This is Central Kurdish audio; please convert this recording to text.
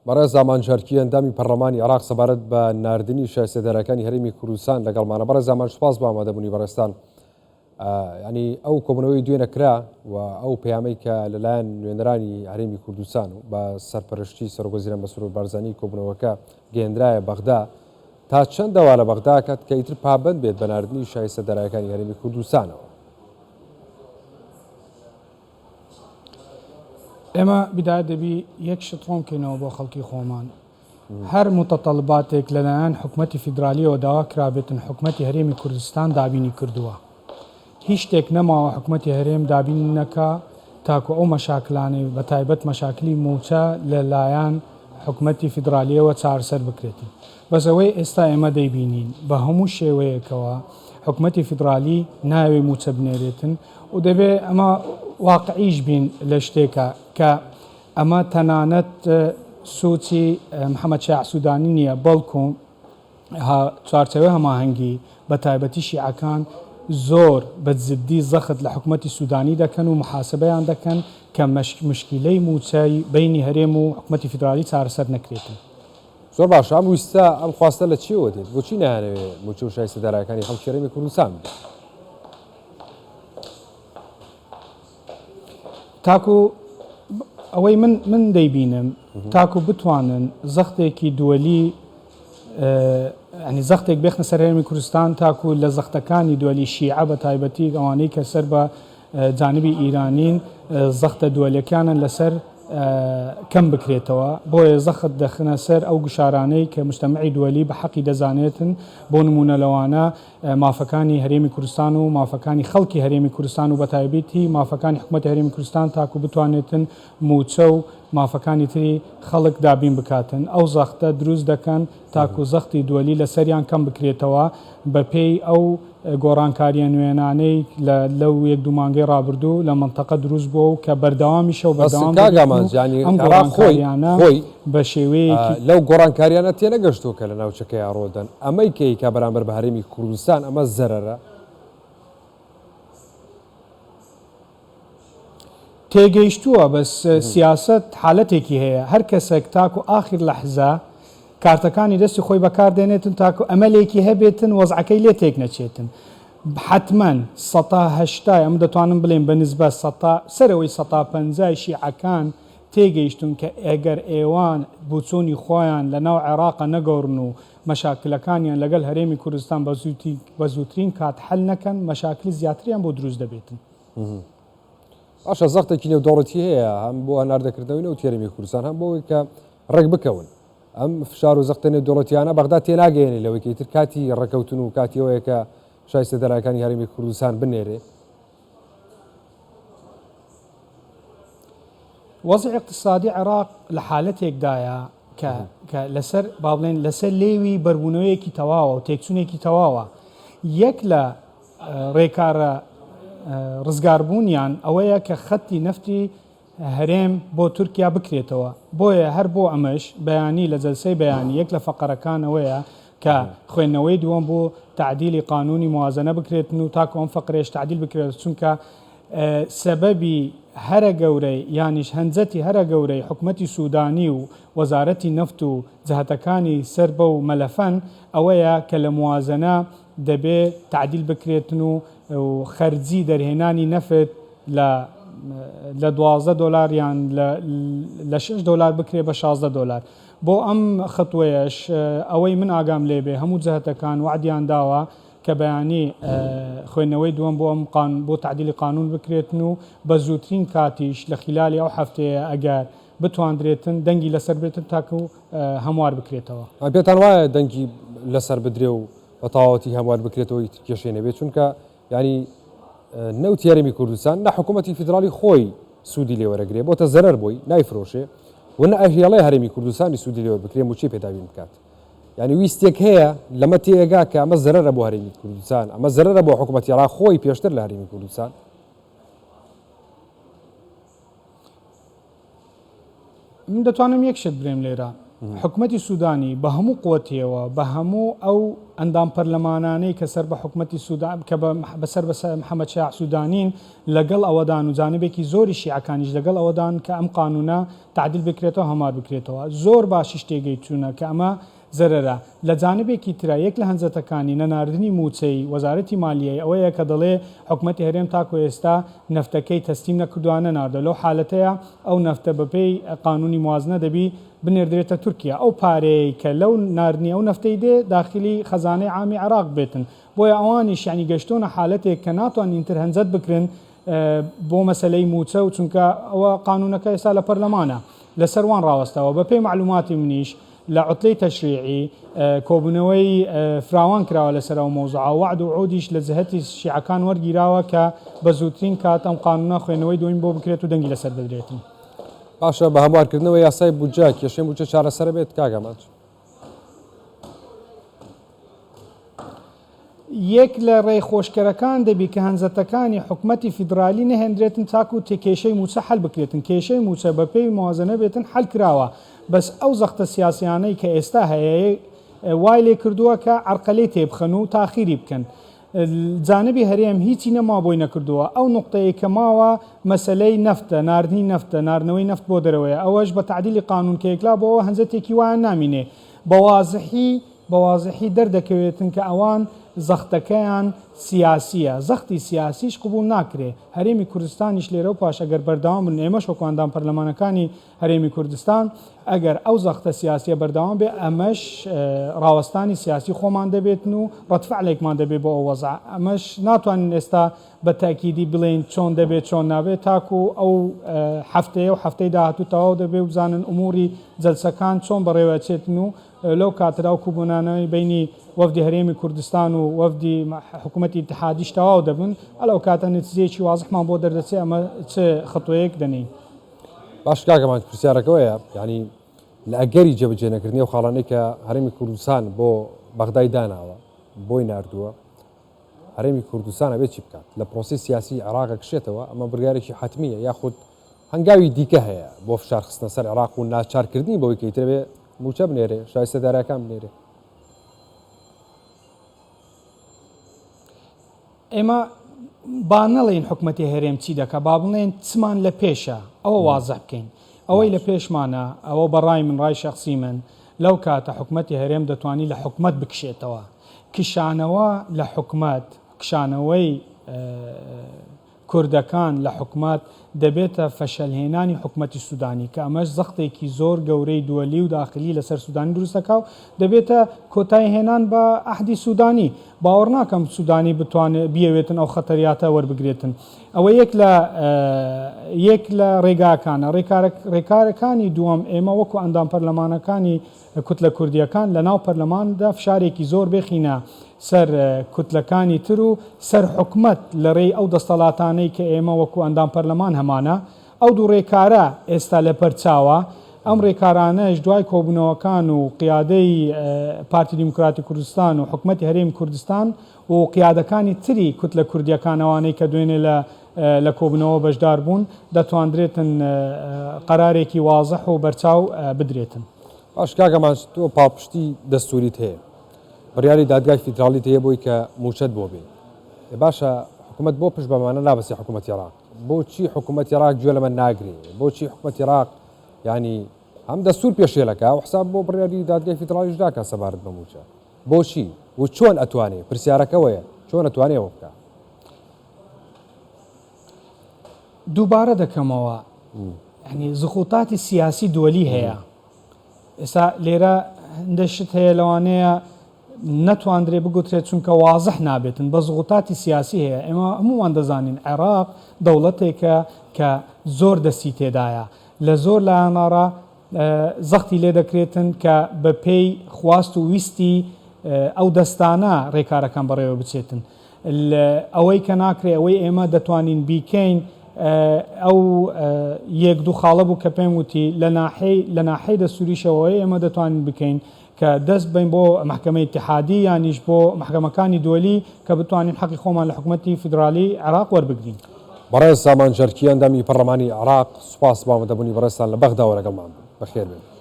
بەڕێز ئامانج هەرکی ئەندامی پەرلەمانی عێراق سەبارەت بە ناردنی شایستەدارەکانی هەرێمی کوردستان لەگەڵمانە. بەڕێز ئامانج سوپاس بۆ ئامادەبوونی بەڕێزتان. ینی ئەو کۆبوونەوەی دوێنە کرا و ئەو پەیامەی کە لەلایەن نوێنەرانی هەرێمی کوردستان و بە سەرپەرشتی سەرۆکوەزیران مەسرور بارزانی کۆبوونەوەکە گەیەندرایە بەغدا تا چەند داوا لە بەغدا کات کە ئیتر پابەند بێت بە ناردنی شایستە دارایەکانی هەرێمی کوردستانەوە؟ ئێمە بدایەت دەبی یەک شت ڕوون کەینەوە بۆ خەڵکی خۆمان هەر متطلباتێک لەلایەن حکومەتی فیدرالیەوە داوا کرابێتن حکومەتی هەرێمی کوردستان دابینی کردووە هیچ شتێک نەماوە حکومەتی هەرێم دابین نەکا تاکو ئەو مەشاکلانەی بە تایبەت مەشاکلی موچە لە لایەن حکومەتی فیدرالیەوە چارەسەر بکرێتن بەس ئەوەی ئێستا ئێمە دەیبینین بە هەموو شێوەیەکەوە حکومەتی فیدرالی ناوێ موچە بنێرێتن و دەبێ ئەمە واقعیش بین لە شتێکە کە ئەمە تەنانەت سوچی محەممەد شیاع سوودانی نییە بەڵکو چوارچێوەی هەماهەنگی بە تایبەتی شیعەکان زۆر بە جدی زەخت لە حکومەتی سوودانی دەکەن و محاسبەیان دەکەن کە مشکیلەی مووچەی بەینی هەرێم و حکومەتی فیدرالی چارەسەر نەکرێتن. زۆر باشە ئەم ویستە ئەم خواستە لە چیەوە دێت؟ بۆچی نایانەوێ مووچە و شایستە دارایەکانی خەڵکی هەرێمی کوردستان بدەن؟ تاکو ئەوەی من من دەیبینم تاکو بتوانن زەختێکی دووەلی ینی زەختێک بێخنە سەر هەرێمی کوردستان تاکو لە زەختەکانی دووەلی شیعە بە تایبەتی ئەوانەی کە سەر بە جانبی ئیرانین زەختە دووەلەکانن لەسەر کەم بکرێتەوە بۆیە زەخت دەخنە سەر ئەو گوشارانەی کە مجتەمعی دووەلی بە حەقی دەزانێتن بۆ نمونە لەوانە مافەکانی هەرێمی کوردستان و مافەکانی خەڵکی هەرێمی کوردستان و بەتایبیتی مافەکانی حکومەتی هەرێمی کوردستان تاکو بتوانێتن مووچە و مافەکانی تری خەڵک دابین بکاتن ئەو زەختە دروست دەکەن تاکو زەختی دوەلی لەسەریان کەم بکرێتەوە بەپێی ئەو گۆڕانکاریە نوێنانەی لە لەو یەک دوو مانگەی ڕابردوو لە مەنتەقە دروست بووە و کە بەردەوامیشە و بەس بەردەوام کاک دەبێتن و ئامانج یانی ئەم عێراق خۆی گۆڕانکاریانە خۆی بە شێوەیەکی لەو گۆڕانکاریانە تێنەگەشتووە کە لە ناوچەکەیا ڕوودەن، ئەمەی کە ئەیکا بەرامبەر بە هەرێمی کوردستان ئەمە زەرەرە. تێگەیشتووە بەس سیاسەت حالەتێکی هەیە هەر کەسێک تاکو ئاخیر لەحزە کارتەکانی دەستی خۆی بەکار دێنێتن تاکو ئەمەلێکی هەبێتن وەزعەکەی لێ تێک نەچێتن حەتمەن سەتا هەشتای ئەمە دەتوانم بلێم بە نسبە سەتا سەرەوەی سەتا پەنجای شیعەکان تێگەیشتون کە ئەگەر ئێوان بوچونی خۆیان لە ناو عێراقە نەگۆرن و مەشاکلەکانیان لەگەل هەرێمی کوردستان بە زووترین کات حەل نەکەن مەشاکلی زیاتریان بۆ دروست دەبێتن. باشە زەختێکی نێودەوڵەتی هەیە هەم بۆ هەناردەکردنەوەی نەوتی هەرێمی کوردستان هەم بۆ ئەوەی کە ڕێک بکەون ئەم فشار و زەختە نێودەوڵەتیانە بەغدا تێناگەیەنێ لەوەی کە ئیتر کاتی ڕێککەوتن و کاتی ئەوەیە کە شایستە دارایەکانی هەرێمی کوردستان بنێرێ. وەزعی ئیقتسادی عێراق لە حالەتێکدایە کە کە لەسەر با بڵێن لەسەر لێوی بەربوونەوەیەکی تەواوە و تێکچوونێکی تەواوە یەک لە ڕێکارە ڕزگاربوونیان ئەوەیە کە خەتی نەفتی هەرێم بۆ تورکیا بکرێتەوە بۆیە هەر بۆ ئەمەش بەیانی لە جەلسەی بەیانی یەک لە فەقەرەکان ئەوەیە کە خوێندنەوەی دووەم بۆ تەعدیلی قانونی موازەنە بکرێتن و تاکو ئەم فەقرەیەش تەعدیل بکرێت چونکە سەبەبی هەرە گەورەی یانیش هەنجەتی هەرە گەورەی حکومەتی سودانی و وەزارەتی نەفت و جەهەتەکانی سەر بەو مەلەفەن ئەوەیە کە لە موازەنە دەبێ تەعدیل بکرێتن و خەرجی دەرهێنانی نەفت لە لە 12 دۆلار یان لە 6 دۆلار بکرێ بە 16 دۆلار بۆ ئەم خطوەیەش ئەوەی من ئاگام لێ بێ هەموو جەهەتەکان وەعدیان داوە کە بەیانی خوێندنەوەی دووەم بۆ ئەم قان بۆ تەعدیلی قانون بکرێتن و بە زووترین کاتیش لە خیلالی ئەو هەفتەیە ئەگەر بتواندرێتن دەنگی لەسەر بێتن تاکو هەموار بکرێتەوە. پێتان وایە دەنگی لەسەر بدرێ و بە تەواوەتی هەموار بکرێتەوە ئیتر کێشەی نەبێت چونکە یانی نەوتی هەرێمی کوردستان نە حکوومەتی فیدراڵی خۆی سوودی لێ وەرەگرێ بۆتە زەرەر بۆی نایفرۆشێ و نە ئەهێڵێ هەرێمی کوردستانی سوودی لێ وەربکرێ مووچەی پێ دابین بکات یانی ویستێک هەیە لەمە تێئەگا کە ئەمە زەرەرە بۆ هەرێمی کوردستان ئەمە زەرەرە بۆ حکوومەتی عێراق خۆی پێشتر لە هەرێمی کوردستان. من دەتوانم یەک شت برێم لێرە. حکومەتی سودانی بە هەموو قوتیەوە بە هەموو ئەو ئەندام پەرلەمانانەی کە سەر بە حکومەتی سودان کە بە سەر بە محەممەد شیاع سودانین لەگەڵ ئەوەدان و جانبێکی زۆری شیعەکانیش لەگەڵ ئەوەدان کە ئەم قانونە تەعدیل بکرێتەوە هەموار بکرێتەوە زۆر باشیش تێگەیچوونە کە ئەمە زەرەرە. لە جانبێکی ترا یەک لە هەنجەتەکانی نەناردنی مووچەی وەزارەتی مالیەی ئەوەیە کە دەڵێ حکومەتی هەرێم تاکو ئێستا نەفتەکەی تەسلیم نەکردوە نەناردوە لەو حالەتەیا ئەو نەفتە بەپێی قانونی موازنە دەبی بنێردرێتە تورکیا ئەو پارەیەی کە لەو ناردنی ئەو نەفتەی دێ داخلی خەزانەی عامی عێراق بێتن بۆیە ئەوانیش یانی گەشتۆنە حالەتێک کە ناتوان ئینتر هەنجەت بکرن بۆ مەسەلەی مووچە و چونکە ئەوە قانونەکە ئێستا لە پەرلەمانە لەسەر وان ڕاوەستاوە بەپێی مەعلوماتی منیش لە عوتلەی تەشریعی کۆبوونەوەی فراوان کراوە لەسەر ئەو مەوزوعە وەعد و عودیش لە جهەتی شیعەکان وەرگیراوە کە بە زووترین کات ئەم قانونە خوێندنەوەی دووەمی بۆ بکرێت و دەنگی لەسەر بدرێتن. باشە بە هەموارکردنەوەی یاسای بودجە کێشەی مووچە چارەسەرە بێت کاک ئامانج؟ یەک لە ڕێخۆشکەرەکان دەبی کە هەنجەتەکانی حکومەتی فیدرالی نەهێندرێتن تاکو کێشەی مووچە حەل بکرێتن، کێشەی مووچە بە پێی موازنە بێتن حەل کراوە، بەس ئەو زەختە سیاسیانەی کە ئێستا هەیە وای لێ کردووە کە عەرقەلەی تێبخەن و تاخیری بکەن. جانبی هەرێم هیچی نەماوە بۆی نەکردووە، ئەو نوقتەیەی کە ماوە مەسەلەی نەفتە، ناردنی نەفتە، ناردنەوەی نەفت بۆ دەرەوەیە، ئەوەش بە تەعدیلی قانون کە یەکلا بۆوە هەنجەتێکی وایان نامینێ. بە وازحی بە وازحی دەردەکەوێتن کە ئەوان زەختەکەیان سیاسییە، زەختی سیاسیش قبوڵ ناکرێ، هەرێمی کوردستانیش لێرەو پاش ئەگەر بەردەوام بن، ئێمەش وەکو ئەندام پەرلەمانەکانی هەرێمی کوردستان ئەگەر ئەو زەختە سیاسییە بەردەوام بێ ئەمەش ڕاوەستانی سیاسی خۆمان دەبێتن و ڕەدفعلێکمان دەبێ بۆ ئەو وەزعە، ئەمەش ناتوانین ئێستا بە تەئکیدی بڵێین چۆن دەبێ چۆن نابێ تاکو ئەو هەفتەیە و هەفتەی داهاتوو تەواو دەبێ و بزانن ئوموری جەلسەکان چۆن بەڕێوە ئەچێتن و لەو کاتەدا ئەو کوبوونانەی بەینی وەفدی هەرێمی کوردستان و وەفدی حکوومەتی ئیتحادیش تەواو دەبن ئەو کاتە نەتیجەیەکی وازحمان بۆ دەردەچێ ئەمە چ خطوەیەک دەنێین. باش کاک ئامانج پرسیارەکەوەیە یانی لە ئەگەری جێبەجێ نەکردنی ئەو خاڵانەی کە هەرێمی کوردستان بۆ بەغدای داناوە بۆی ناردووە هەرێمی کوردستان ئەبێت چی بکات؟ لە پرۆسەی سیاسی عێراق ئەکشێتەوە، ئەمە بڕیارێکی حەتمییە یاخود هەنگاوی دیکە هەیە بۆ فشار خستنە سەر عێراق و ناچارکردنی بەوەی کە ئیتر ئەبێ مووچە بنێرێ، شایستە دارایەکان بنێرێ؟ ئێمە با نەڵێین حکومەتی هەرێم چی دەکا، با بڵێن چمان لە پێشە، ئەوە وازح بکەین. ئەوەی لە پێشمانە، ئەوە بە ڕای من، ڕای شەخسی من، لەو کاتە حکومەتی هەرێم دەتوانی لە حکومەت بکشێتەوە. کشانەوە لە حکومەت، کشانەوەی کوردەکان لە حکومەت دەبێتە فەشەلهێنانی حکومەتی سودانی کە ئەمەش زەختێکی زۆر گەورەی دوەلی و داخلی لەسەر سودانی دروست دەکا و دەبێتە کۆتایی هێنان بە عەهدی سودانی. باوەڕ ناکەم سودانی بتوانێت بیەوێتن ئەو خەتەریاتە وەربگرێتن. ئەوە یەک لە یەک لە ڕێگاکانە. ڕێکارەکانی دووەم ئێمە وەکو ئەندام پەرلەمانەکانی کوتلە کوردییەکان لە ناو پەرلەماندا فشارێکی زۆر بێخینە سەر کوتلەکانی تر و سەر حکومەت لە رێی ئەو دەستەڵاتانەی کە ئێمە وەکو ئەندام پەرلەمان هەمانە. ئەو دوو رێکارە ئێستا لە پەرچاوە. ئەم رێکارانەش دوای کۆبوونەوەکان و قیادەی پارتی دیموکراتی کوردستان و حکومەتی هەرێمی کوردستان و قیادەکانی تری کوتلە کوردییەکان ئەوانەی کە دوێنێ لە لە کۆبوونەوە بەشدار بوون دەتواندرێتن قەرارێکی وازح و بەرچاو بدرێتن. باش کاک ئامانج تۆ پاڵپشتی دەستوریت هەیە بڕیاری دادگای فیدراڵیت هەیە بۆی کە موچەت بۆ بێ ئێ باشە حکومەت بۆ پشت بەمانە نابەسێ حکومەتی عێراق بۆچی حکومەتی عێراق گوێ لەمە ناگرێ بۆچی حکومەتی عێراق یانی هەم دەستور پێشێلەکە و حساب بۆ بڕیاری دادگای فیدراڵیش ناکا سەبارەت بە موچە بۆچی و چۆن ئەتوانێ پرسیارەکەوەیە چۆن ئەتوانێ ئەوە بکا؟ دووبارە دەکەمەوە یعنی زخوتاتی سیاسی دووەلی هەیە ئێستا لێرە هەندێک شت هەیە لەوانەیە نەتواندرێ بگوترێت چونکە وازح نابێتن بە زغوتاتی سیاسی هەیە ئێمە هەمووان دەزانین عێراق دەوڵەتێکە کە زۆر دەستی تێدایە لە زۆر لایەنەڕا زەختی لێ دەکرێتن کە بە پێی خواست و ویستی ئەو دەستانە ڕێکارەکان بەڕێوە بچێتن. ئەوەی کە ناکرێ ئەوەی ئێمە دەتوانین بیکەین ئەو یەک دوو خاڵە بوو کە پێم وتی لە ناحەی لە ناحەی دەستوریشەوە ئەوەی ئێمە دەتوانین بکەین کە دەست بەین بۆ مەحکەمەی ئیتیحادی یانیش بۆ مەحکەمەکانی دوەلی کە بتوانین حەقی خۆمان لە حکومەتی فیدرالی عێراق وەربگرین. بەڕێز سامان جەرکی ئەندامی پەڕلەمانی عێراق سوپاس بۆ ئامادەبوونی بەڕێزتان لە بەغداوە لەگەڵمان بوون. بەخێربێن.